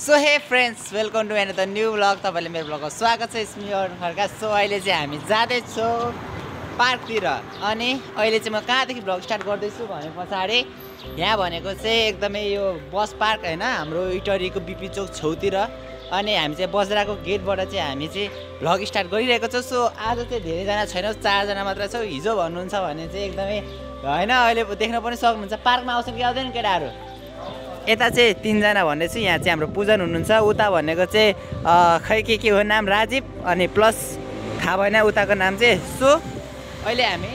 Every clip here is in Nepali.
So hey friends welcome to an the new blog तपाईले मेरो ब्लगमा स्वागत छ स्मियर खड्का सो अहिले चाहिँ हामी जाँदै छौं पार्कतिर अनि अहिले चाहिँ म कहाँदेखि ब्लग स्टार्ट गर्दैछु भने पछाडी यहाँ भनेको चाहिँ एकदमै यो बस पार्क हैन हाम्रो इटरीको बीपी चोक छेउतिर अनि हामी चाहिँ बजराको गेटबाट चाहिँ हामी चाहिँ ब्लग स्टार्ट गरिरहेको छौं सो आज चाहिँ धेरै जना छैनौं 4 जना मात्र छौं हिजो भन्नुहुन्छ भने चाहिँ एकदमै हैन अहिले देख्न पनि सक्नुहुन्छ पार्कमा आउँछ कि आउँदैन केटाहरु यता चाहिँ 3 जना भन्ने चाहिँ यहाँ चाहिँ हाम्रो पूजन हुनुहुन्छ उता भनेको चाहिँ खै के हो नाम राजीव अनि प्लस थाहा भएन उताको नाम चाहिँ सो अहिले हामी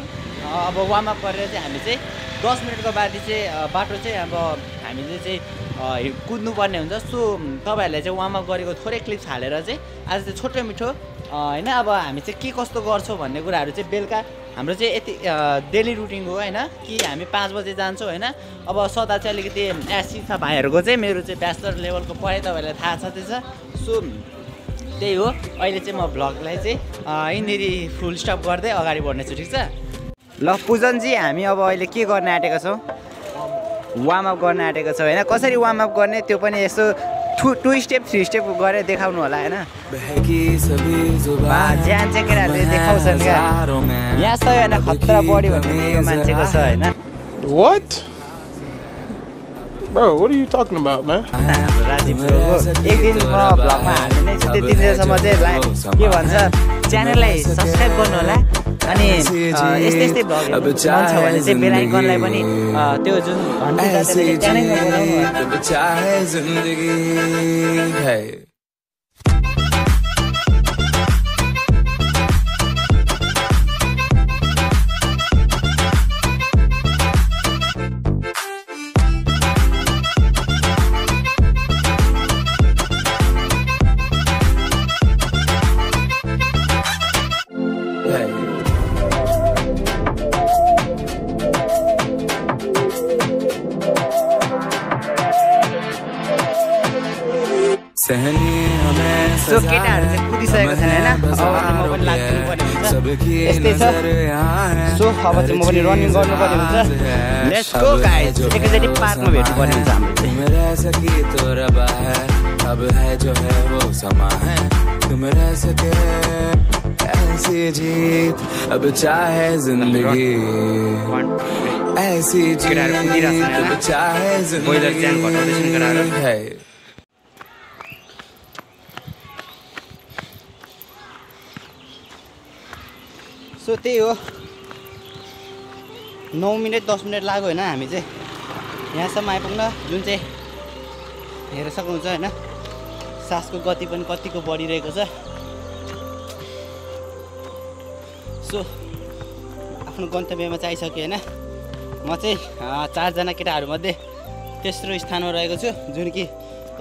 अब वार्म अप गरेर चाहिँ हामी चाहिँ 10 मिनेटको बाद चाहिँ बाटो चाहिँ अब हामीले चाहिँ कुद्नु पर्ने हुन्छ सो तपाईहरुले चाहिँ वार्म अप गरेको थोरै क्लिप्स हालेर चाहिँ आज चाहिँ छोटो मिठो हैन अब हामी चाहिँ के कस्तो गर्छौं भन्ने कुराहरु चाहिँ बेलुका हाम्रो चाहिँ यति डेली रुटिन हो हैन कि हामी 5 बजे जान्छौं हैन अब सदा चाहिँ अलिकति एससी छ भाइहरुको चाहिँ मेरो चाहिँ ब्याचलर लेभलको पढाइ तपाईहरुलाई थाहा छथै छ सो त्यही हो अहिले चाहिँ म भ्लगलाई चाहिँ इन्दिरी फुल स्टप गर्दै अगाडि बढ्ने छु ठीक छ ल पूजन जी हामी अब अहिले के गर्न आटेका छौं वार्म अप गर्न आटेका छौं हैन कसरी वार्म अप गर्ने त्यो पनि यसो 2 स्टेप 3 स्टेप गरेर देखाउनु होला हैन ज्यान चाहिँ केटाहरुले देखाउँछन् क्या यहाँ सबै हैन खतरा बडी भन्ने यो मान्छेको छ हैन What? Bro, what are you talking about, man? Rajiv bro एक दिन म भ्लगमा हाल्ने छु त्यति दिनसम्म चाहिँ के भन्छ च्यानललाई सब्स्क्राइब गर्नु होला अनि यस्तै भ्लगहरु मन छ भने चाहिँ बेल आइकनलाई पनि त्यो जुन घण्टी दबाउने च्यानलमा बोलाउनु सो केटाहरु चाहिँ कुदिसकेको छन् हैन अब म पनि लाग्नु पर्ने हुन्छ यस्तै छ सो अब चाहिँ म पनि रनिङ गर्नु पर्ने हुन्छ लेट्स गो गाइस एकैचोटी पार्कमा भेट्नु पर्ने हुन्छ हाम्रो अब है जो है वो समा है तुम रह सके ऐसी जीत अब चाहे जिंदगी ऐसी जीत अब चाहे जिंदगी है सो त्यही हो 9 मिनेट 10 मिनेट लाग्यो हैन हामी चाहिँ यहाँसम्म आइपुग्न जुन चाहिँ हेर्न सक्नुहुन्छ हैन सासको गति पनि कतिको बढिरहेको छ सो आफ्नो गन्तव्यमा चाहिँ आइसक्यो हैन म चाहिँ 4 जना केटाहरु मध्ये तेस्रो स्थानमा रहेको छु जुन कि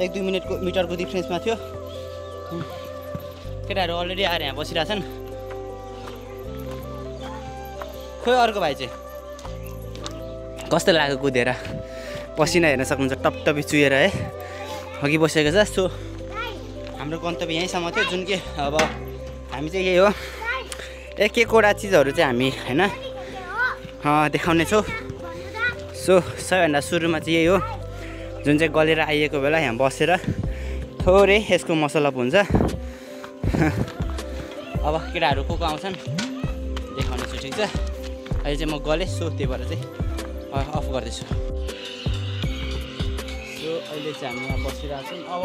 1-2 मिटरको डिफरेन्समा थियो केटाहरु अलरेडी आएर यहाँ बसिरहेछन् खोइ अर्को भाइ चाहिँ कस्तो लाग्यो कुदेर पसिना हेर्न सक्नुहुन्छ टपटपी चुहेर है अघि बसेको छ सो हाम्रो गन्तव्य यहीँसम्म थियो जुन कि अब हामी चाहिँ यही हो एक एकवटा चिजहरू चाहिँ हामी हैन देखाउने छौँ सो सबैभन्दा सुरुमा चाहिँ यही हो जुन चाहिँ गलेर आइएको बेला यहाँ बसेर थोरै यसको मसलअप हुन्छ अब केटाहरू को आउँछन् देखाउने छु ठिक छ अहिले चाहिँ म गलेँ सो त्यही भएर चाहिँ अफ गर्दैछु सो अहिले चाहिँ हामी यहाँ बसिरहेको छौँ अब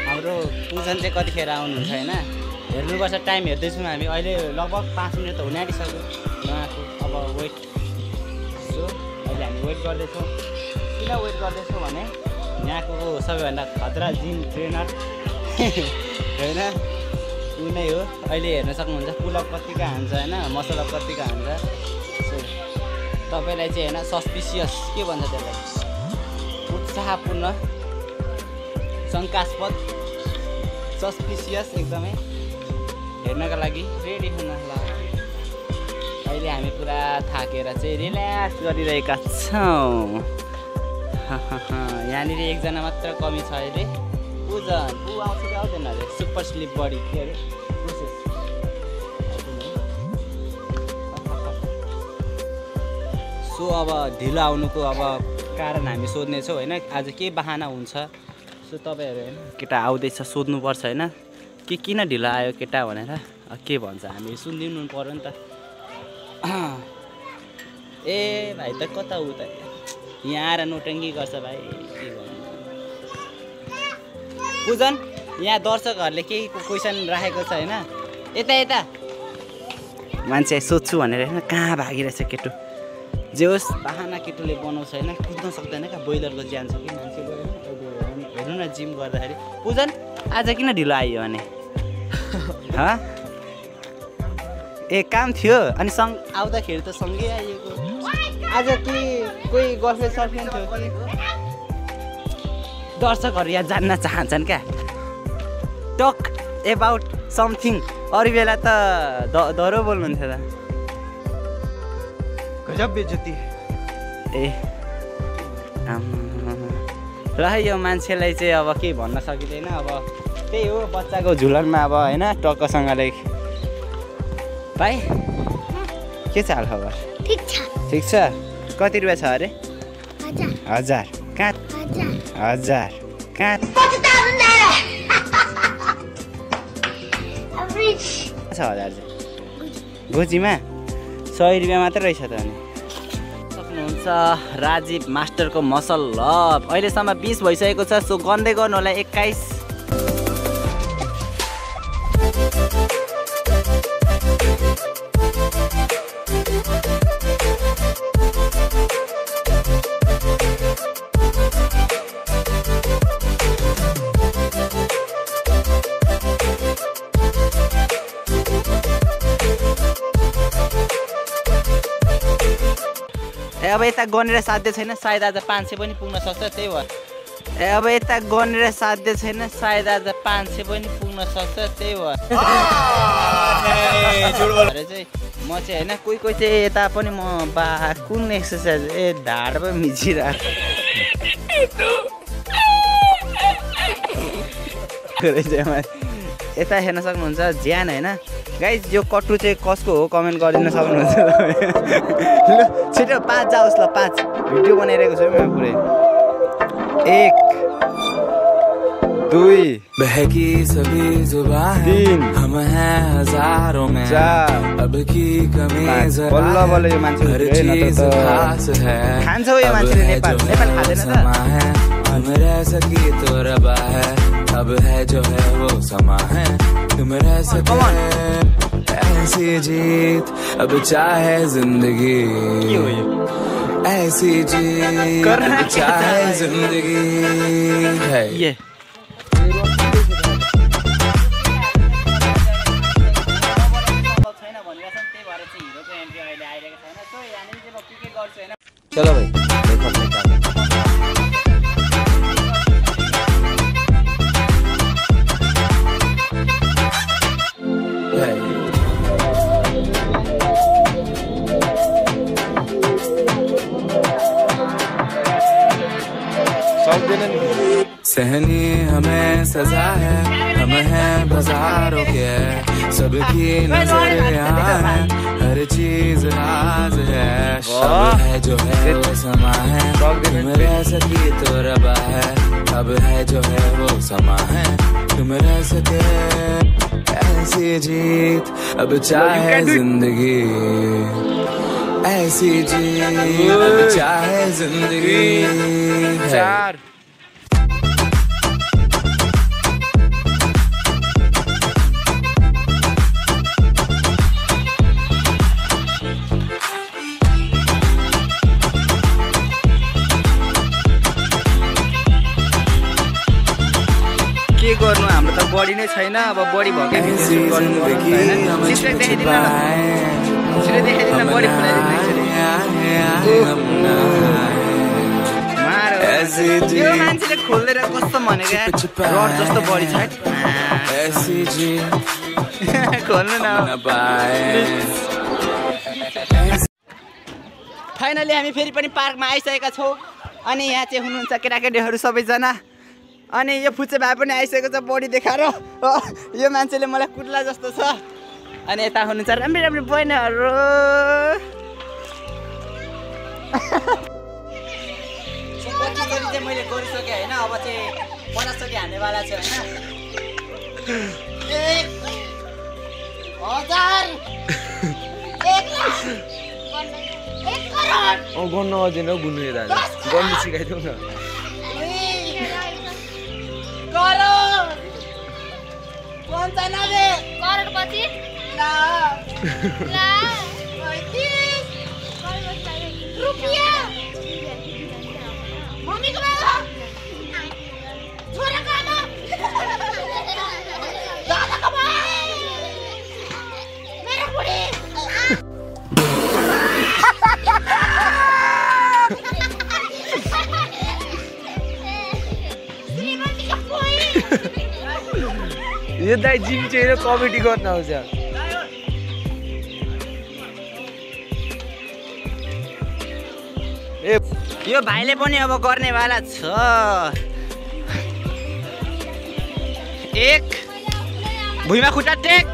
हाम्रो पूजन चाहिँ कतिखेर आउनुहुन्छ होइन हेर्नुपर्छ टाइम हेर्दैछौँ हामी अहिले लगभग 5 मिनट त हुन आँटिसक्यो उहाँको अब वेट सो अहिले हामी वेट गर्दैछौँ किन वेट गर्दैछौँ भने यहाँको सबैभन्दा खतरा जिम ट्रेनर होइन ऊ नै हो अहिले हेर्न सक्नुहुन्छ पुलअप कतिको हान्छ होइन मसलअप कतिको हान्छ सो तपाईलाई चाहिँ हैन सस्पिसियस के भन्छ त्यसलाई उत्साहपूर्ण शंकास्पद सस्पिसियस एकदमै हेर्नका लागि रेडी हुन लाग्यो अहिले हामी पुरा थाकेर चाहिँ रिल्याक्स गरिरहेका छौँ यहाँनिर एकजना मात्र कमी छ अहिले पूजन ऊ आउँछ कि आउँदैन अरे सुपर स्लिप बडी के अरे सो अब ढिलो आउनुको अब कारण हामी सोध्नेछौँ होइन आज के बहाना हुन्छ सो तपाईँहरू होइन केटा आउँदैछ सोध्नुपर्छ होइन कि किन ढिलो आयो केटा भनेर के भन्छ हामी सुनिदिनु पर्यो नि त ए भाइ त कता उ त यहाँ आएर नोटङ्गी गर्छ भाइ के गर्नु पूजन यहाँ दर्शकहरूले केही क्वेसन राखेको छ होइन यता यता मान्छे सोध्छु भनेर होइन कहाँ भागिरहेछ केटो जे होस् बाहाना केटोले बनाउँछ होइन कुद्न सक्दैन क्या बोइलरको ज्यान छ कि मान्छेको हेर्नु न जिम गर्दाखेरि पूजन आज किन ढिलो आइयो भने ए काम थियो अनि आउँदाखेरि त सँगै आइएको आज कि कोही गर्लफ्रेन्ड सर्लफ्रेन्ड थियो कि दर्शकहरू यहाँ जान्न चाहन्छन् क्या टक एबाउट समथिङ अरू बेला त डरो बोल्नुहुन्थ्यो त गजब बेइज्जती ए र यो मान्छेलाई चाहिँ अब के भन्न सकिँदैन अब त्यही हो बच्चाको झुलनमा अब होइन टक्कसँगले भाइ के छ हालखबर ठिक छ कति रुपियाँ छ अरे 1000 कहाँ 1000 कहाँ छ 1000 चाहिँ गोजीमा 100 रुपियाँ मात्रै रहेछ त अनि सक्नुहुन्छ राजीव मास्टरको मसल लभ अहिलेसम्म 20 भइसकेको छ सो गन्दै गर्नु होला 21 अब यता गनेर साध्य छैन सायद आज 500 पनि पुग्न सक्छ त्यही भएर अब यता गनेर साध्य छैन सायद आज 500 पनि पुग्न सक्छ त्यही भएर चाहिँ म चाहिँ होइन कोही कोही चाहिँ यता पनि म बा कुन एक्सर्साइज ढाड पनि मिचिरहेको यता हेर्न सक्नुहुन्छ ज्यान होइन गाइज यो कट्टु चाहिँ कसको हो कमेन्ट गरिदिन सक्नुहुन्छ छिटो 5 जाओस् ल 5 भिडियो बनाइरहेको छु म पुरै 1 2 बहकी सभी जुबान 3 हम हैं हजारों में 4 अब की कमी बल्ल बल्ल यो मान्छे हर चीज खास है खान्छ हो यो मान्छेले नेपाल खाँदैन त हम रह सकी तो रबा है अब है जो है वो समा है तुम रह सके ऐसी जीत अब चाहे जिंदगी ऐसी जीत अब चाहे जिंदगी है ये चलो भाई सहनी हमें सजा है हम हैं बाजारों के सबकी नजर यहाँ है हर चीज राज है अब है जो है वो समा है तुम रह सकी तो रबा है अब है जो है वो समा है तुम रह सके ऐसी जीत अब चाहे जिंदगी ऐसी जीत अब चाहे जिंदगी है के गर्नु हाम्रो त बडी नै छैन अब बडी भकै भिडियो गर्नु पर्छ हैन सिस्टर देखाइदिन न सिस्टर देखाइदिन बडी फुलाइदिनु यो मान्छेले खोल्दै कस्तो भनेको यार रड जस्तो बडी छ खोल्नु न फाइनली हामी फेरि पनि पार्कमा आइसकेका छौँ अनि यहाँ चाहिँ हुनुहुन्छ केटाकेटीहरू सबैजना अनि यो फुच्चे भाइ पनि आइसकेको छ बडी देखाएर यो मान्छेले मलाई कुट्ला जस्तो छ अनि यता हुनुहुन्छ राम्रो राम्रो बहिनीहरू चाहिँ मैले गरिसकेँ होइन अब चाहिँ 50 चोटि हान्नेवाला छु होइन 1000 1 लाख 1 करोड गर्नु आउँदैन हौ गुन्नु यो दाजु गर्नु सिकाइदेऊ न करोड 95 करोडपति लाख लाख 35 रुपियाँ मम्मीको बाबा छोराको आमा दादाको भाइ मेरो बुढी श्रीमतीको कोही यो दाइ जिम चाहिँ कमेडी गर्न आउँछ ए यो भाइले पनि अब गर्नेवाला छ 1 भुइँमा खुट्टा टेक